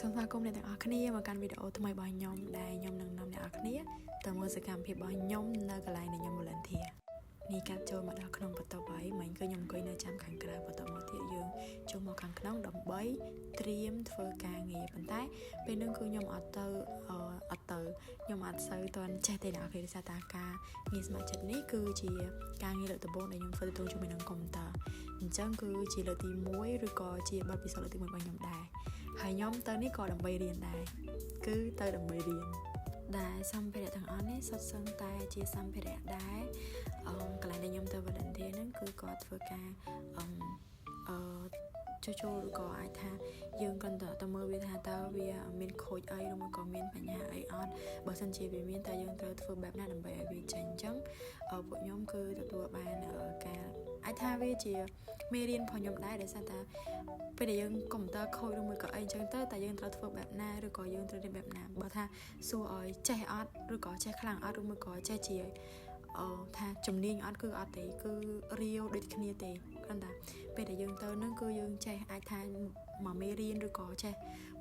សូមស្វាគមន៍អ្នកទាំងអស់គ្នាមកកាន់វីដេអូថ្មីរបស់ខ្ញុំដែលខ្ញុំនឹងនាំអ្នកទាំងអស់គ្នាទៅមើលសកម្មភាពរបស់ខ្ញុំនៅកន្លែងដែលខ្ញុំ volunteer នេះកាត់ចូលមកដល់ក្នុងបន្ទប់ហើយមិញគឺខ្ញុំអង្គុយនៅចាំខាងក្រៅបន្ទាប់មកទៀតយើងចូលមកខាងក្នុងដើម្បីត្រៀមធ្វើការងារប៉ុន្តែពេលហ្នឹងគឺខ្ញុំអត់ទៅអត់ទៅខ្ញុំអត់សូវទាន់ចេះទេអ្នកនរគ្នាដោយសារតាការងារស្ម័គ្រចិត្តនេះគឺជាការងារលើកដំបូងដែលខ្ញុំធ្វើទៅជាមួយនឹងកុំព្យូទ័រអញ្ចឹងគឺជាលើកទី1ឬក៏ជាបទពិសោធន៍លើកទី1របស់ខ្ញុំដែរហើយខ្ញុំទៅនេះក៏ដើម្បីរៀនដែរគឺទៅដើម្បីរៀនដែលសម្ភារៈទាំងអស់នេះសុទ្ធសឹងតែជាសម្ភារៈដែរអឺកន្លែងដែលខ្ញុំទៅ volunteer ហ្នឹងគឺគាត់ធ្វើការអឺអឺចូលចូលឬក៏អាចថាយើងគ្រាន់តែទៅមើលវាថាតើវាមានខូចអីឬមកក៏មានបញ្ហាអីអត់បើសិនជាវាមានតើយើងត្រូវធ្វើបែបណាដើម្បីឲ្យវាចេញអញ្ចឹងពួកខ្ញុំគឺទទួលបានការអាចថាវាជាមេរៀនរបស់ខ្ញុំដែរដោយសារតាពេលដែលយើងកុំព្យូទ័រខូចឬមួយក៏អីអញ្ចឹងទៅតើយើងត្រូវធ្វើបែបណាឬក៏យើងត្រូវរៀនបែបណាបើថាសួរឲ្យចេះអត់ឬក៏ចេះខ្លាំងអត់ឬមួយក៏ចេះជាអឺថាជំនាញអត់គឺអត់ទេគឺរាវដូចគ្នាទេគ្រាន់តែពេលដែលយើងទៅនឹងគឺយើងចេះអាចថាមកមេរៀនឬក៏ចេះ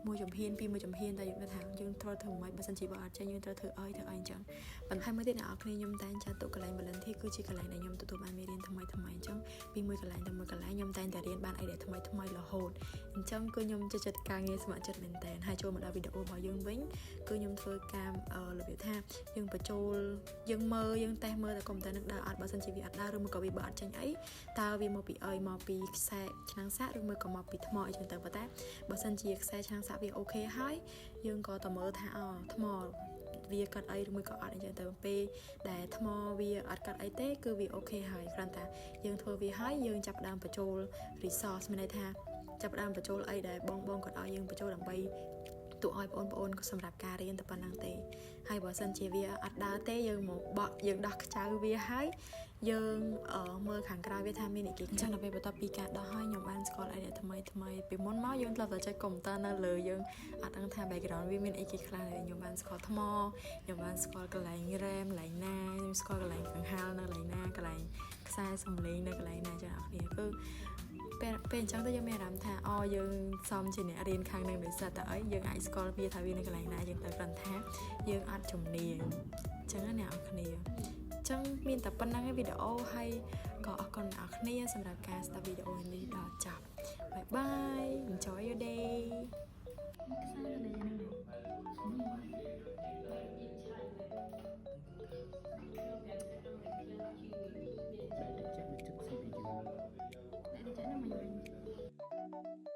មួយជំហានពីរមួយជំហានតែយើងថាយើងត្រូវធ្វើមិនបើសិនជាបើអត់ចេះយើងត្រូវធ្វើអីធ្វើអីអញ្ចឹងប៉ុន្តែមួយទៀតអ្នកនរគ្នាខ្ញុំតែងចាត់ទុកកន្លែង volunteer គឺជាកន្លែងដែលខ្ញុំទទួលបានមេរៀនថ្មីថ្មីអញ្ចឹងពីមួយកន្លែងទៅមួយកន្លែងខ្ញុំតែងតែរៀនបានអីដែលថ្មីថ្មីរហូតអញ្ចឹងគឺខ្ញុំចិត្តចិត្តការងារស្ម័គ្រចិត្តមែនតើហើយចូលមកដល់វីដេអូរបស់យើងវិញគឺខ្ញុំធ្វើការរបៀបថាយើងបញ្ចូលយើងមើលយើងតេស្តមើលតែកុំព្យូទ័រនឹងដើរអត់បើសិនជាវាអត់ដើរឬមួយក៏វាបើអត់ចេញអីតើវាមកពីអីមកពីខ្សែឆ្នាំងសាកឬមួយក៏មកពីថ្មអីចឹងទៅប៉ុន្តែបើសិនជាខ្សែឆ្នាំងសាកវា OK ហើយយើងក៏ទៅមើលថាអូថ្មវាកាត់អីឬមួយក៏អត់អញ្ចឹងទៅពេលដែលថ្មវាអត់កាត់អីទេគឺវា OK ហើយគ្រាន់តែយើងធ្វើវាហើយយើងចាប់ផ្ដើមបញ្ចូល resource មានន័យថាចាប់ផ្ដើមបញ្ចូលអីដែលបងបងគាត់ឲ្យយើងបញ្ចូលដើម្បីទុកឲ្យបងប្អូនសម្រាប់ការរៀនតែប៉ុណ្្នឹងទេហើយបើសិនជាវាអត់ដើរទេយើងមកបក់យើងដោះខ្ចៅវាហើយយើងមើលខាងក្រៅវាថាមានអីគេអញ្ចឹងដល់ពេលបន្ទាប់ពីការដោះហើយខ្ញុំបានស្គាល់អីដែលថ្មីថ្មីពីមុនមកយើងធ្លាប់តែចេះកុំព្យូទ័រនៅលើយើងអត់ដឹងថា background វាមានអីគេខ្លះដែលខ្ញុំបានស្គាល់ថ្មខ្ញុំបានស្គាល់កន្លែង RAM កន្លែងណាខ្ញុំស្គាល់កន្លែងកង្ហាលនៅកន្លែងណាកន្លែងខ្សែសំឡេងនៅកន្លែងណាចឹងអ្នកគ្នាគឺពេលពេលអញ្ចឹងទៅយើងមានអារម្មណ៍ថាអូយើងសមជាអ្នករៀនខាងនឹងដោយសារតែអីយើងអាចស្គាល់វាថាវានៅកន្លែងណាយើងទៅគ្រាន់ថាយើងអត់ជំនាញអញ្ចឹងណាអ្នកនរគ្នាចឹងមានតែប៉ុណ្្នឹងឯងវីដេអូហើយក៏អរគុណអ្នកនរគ្នាសម្រាប់ការស្ដាប់វីដេអូនេះដល់ចប់ bye bye, enjoy your day. ខ្សែอะไรហ្នឹង ដាក់តិចចិត្ត CPU ដាក់តិចហ្នឹងមកវិញ។